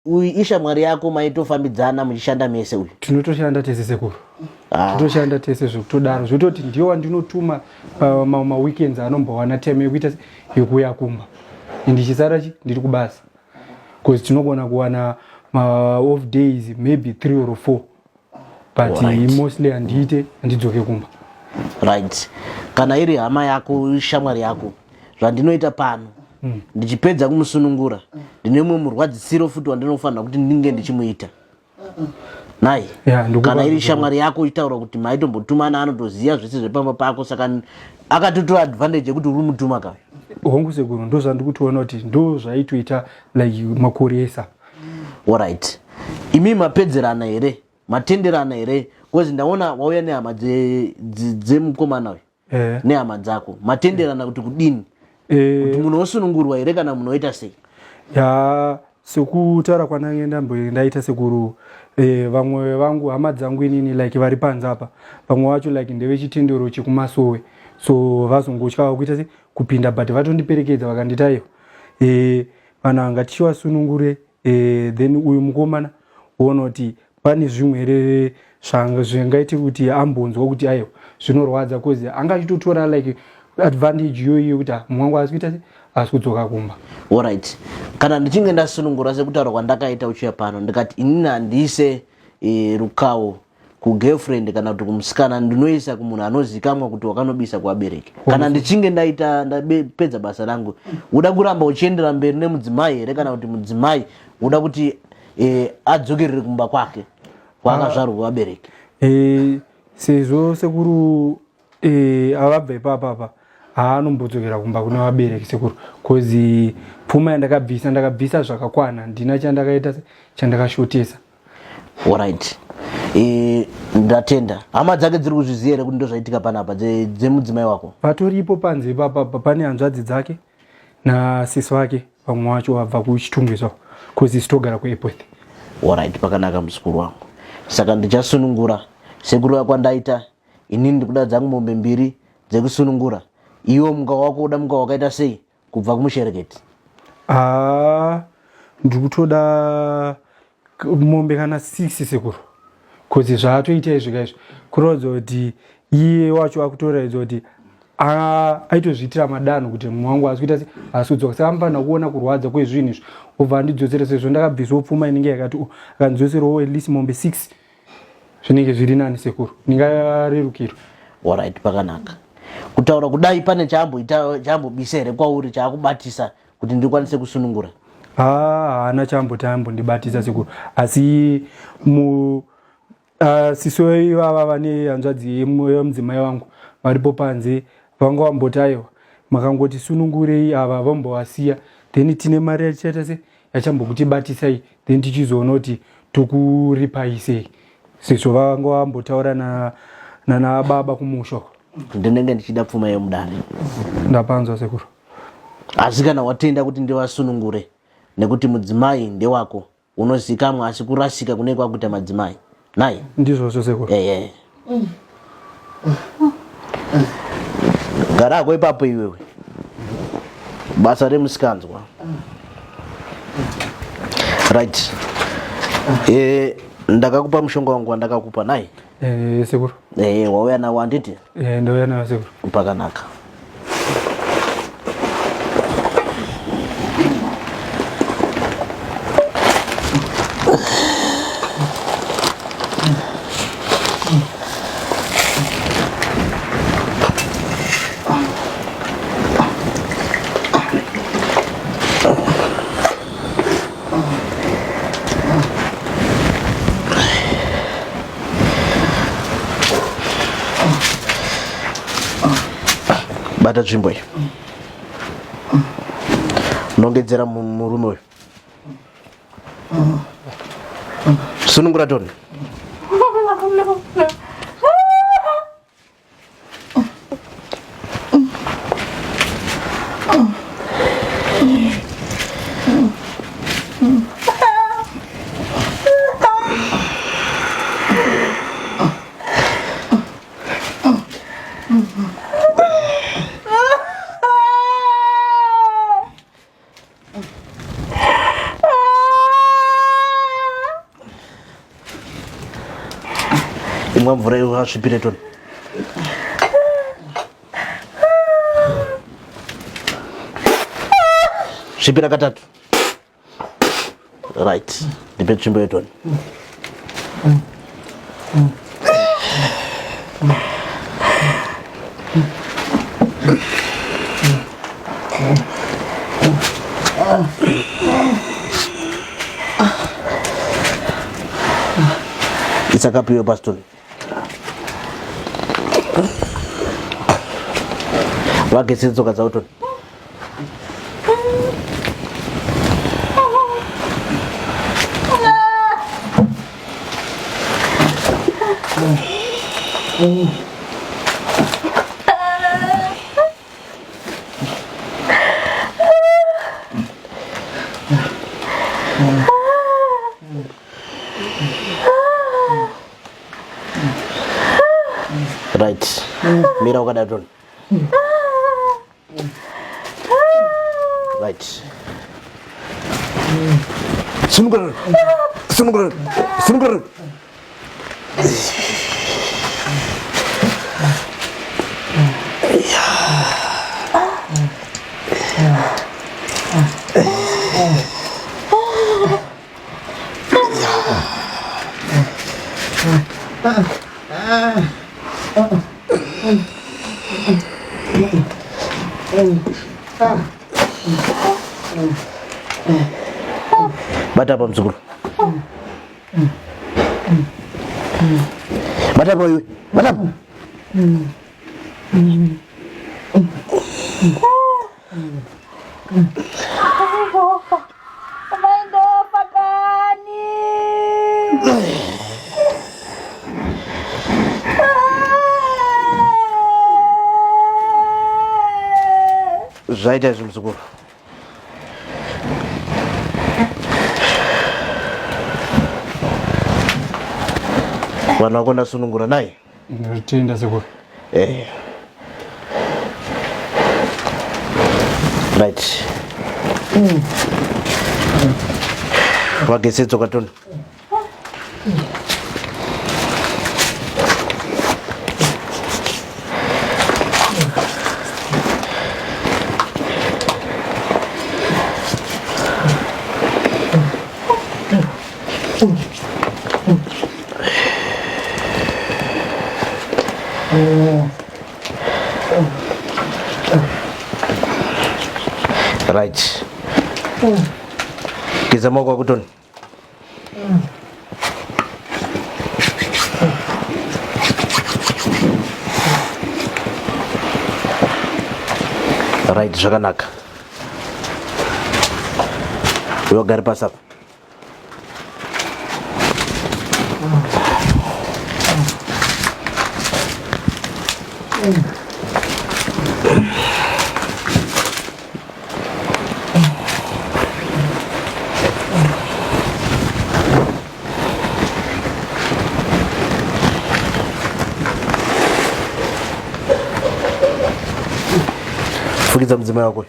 Uyu ishamwari yako maitofambidzana muchishanda mese uyu? Tinotoshanda tese sekuru. Ah. Tinotoshanda tese zvekutodaro zvototi ndiyo wandinotuma pamaweekends anombowana time yekuita yekuuya kumba. Ndichisara chi ndiri kubasa. Because tinogona kuwana ma off days maybe 3 or 4. But right. mostly handiite handidzoke kumba. Right. Kana iri hama yako shamwari yako zvandinoita pano ndichipedza kumusunungura ndine mumwe murwadzisiro futi wandinofanira kuti ndinge ndichimuita nai yeah, kana iri shamwari yako uchitaura kuti maitombotumana anotoziva zvese zvepamba pako saka akatotora advantage yekuti uri mutuma ka hongu sekuru ndo zvandikutoona kuti ndo zvaitoita like makore esa orit imi mapedzerana here matenderana here bcause ndaona wauya nehama dzemukomana uyu eh. nehama dzako matenderana kuti kudini eh. kuti munhu osunungurwa here kana munhu oita sei ya sekutaura kwandange ndamboe ndaita sekuru eh, vamwe vangu hama dzangu inini like vari panze apa vamwe vacho like ndevechitendero chekumasowe so vazongotyawo kuita se kupinda but vatondiperekedza vakanditi aiwa eh, vanhu anga tichivasunungure eh, then uyu mukomana woona kuti pane zvimwe here zvingaite kuti ambonzwa kuti aiwa zvinorwadza cause anga achitotora like advantage iyoyi yekuti ah, mumwe wangu asi kuita asi kudzoka kumba. Alright, kana ndichinge ndasunungura sekutaura kwandakaita uchiuya pano ndikati inini handiise e, rukawo kugirlfriend kana kuti kumusikana ndinoisa kumunhu anozikamwa kuti wakanobisa kuvabereki kana ndichinge ndaita ndapedza basa rangu uda kuramba uchiendera mberi nemudzimai here kana kuti mudzimai uda kuti e, adzokerere kumba kwake kwaakazvarwa vabereki e, sezvo sekuru e, avabva ipapa apa haanombodzokera kumba kune vabereki sekuru bcause pfuma yandakabvisa ndakabvisa zvakakwana ndina chandakaita chandakashotesa Alright. E, ndatenda. Hama dzake dziri kuzviziva here kuti ndozvaitika panapa dzemudzimai wako? Vatoripo panze ipapa pane hanzvadzi dzake nasisi vake vamwe vacho vabva kuchitungwiza cause isu togara kuairport. Alright, pakanaka muzukuru wangu. Saka ndichasunungura sekureva kwandaita inini ndikuda dzangu mombe mbiri dzekusunungura. Iwo muka wako uda muka wakaita sei? kubva kumushereketi haa ndiri kutoda mombe kana 6 sekuru bcause zvaatoita izvi kaizvi kuratidza kuti iye wacho akutoratidza kuti aitozviitira madanho kuti mumwe wangu asi kuita asi kudzoka saka anofanira kuona kurwadza kwezvinhu izvi obva andidzosera sezvo ndakabvisawo pfuma inenge yakati oh, akandidzoserawo at least mombe 6 zvinenge zviri nani sekuru ndingarerukirwa orit pakanaka kutaura kudai pane chaamboita chaambobisa here kwauri chaakubatisa kuti ndikwanise kusunungura haana chaamboti ambondibatisa sekuru asi mu uh, siso ivava vane hanzvadzi yemudzimai wangu varipo panze vanga vamboti aiwa makangoti sunungurei ava vambovasiya then tine mari yatichaita se yachambokutibatisai then tichizoona kuti tokuripai sei sezvo vanga vambotaura nana baba kumusha uko ndinenge ndichida pfuma yemudare ndapanzwa sekuru asi kana watenda kuti ndivasunungure nekuti mudzimai ndewako unozikamwa asi kurasika kunenge kwakuita madzimai nai ndizvozvo sekuru ehe gara hako ipapo iwewe basa remusikanzwa right e, ndakakupa mushonga wangu wandakakupa nai e, sekuru e, wauya nawo handiti e, ndauya nawo sekuru pakanaka Bata tsvimbo iyi. Nongedzera murume uyu. Sunungura Tony. Chimwa mvura iwe asvipire toni. Svipira katatu. Right. Ndipe tsvimbo yetoni. Isa kapu iyo pastor. Vagese tsoka dzavo toni. Right. Mira wakadaro toni. Right. Sunugura. Sunugura. Sunugura. Bata apa muzukuru. Bata apa iwe. Bata apa. Maindofa kani. Zvaita izvi muzukuru. Vanhu vako ndasunungura naye. Ndinotenda sekuru. Eh. Right. Vagese tsoka toni. Right. Geza maoko ako toni. Right, zvakanaka. Uyo gari pasi apa. Fukidza mudzimai wako.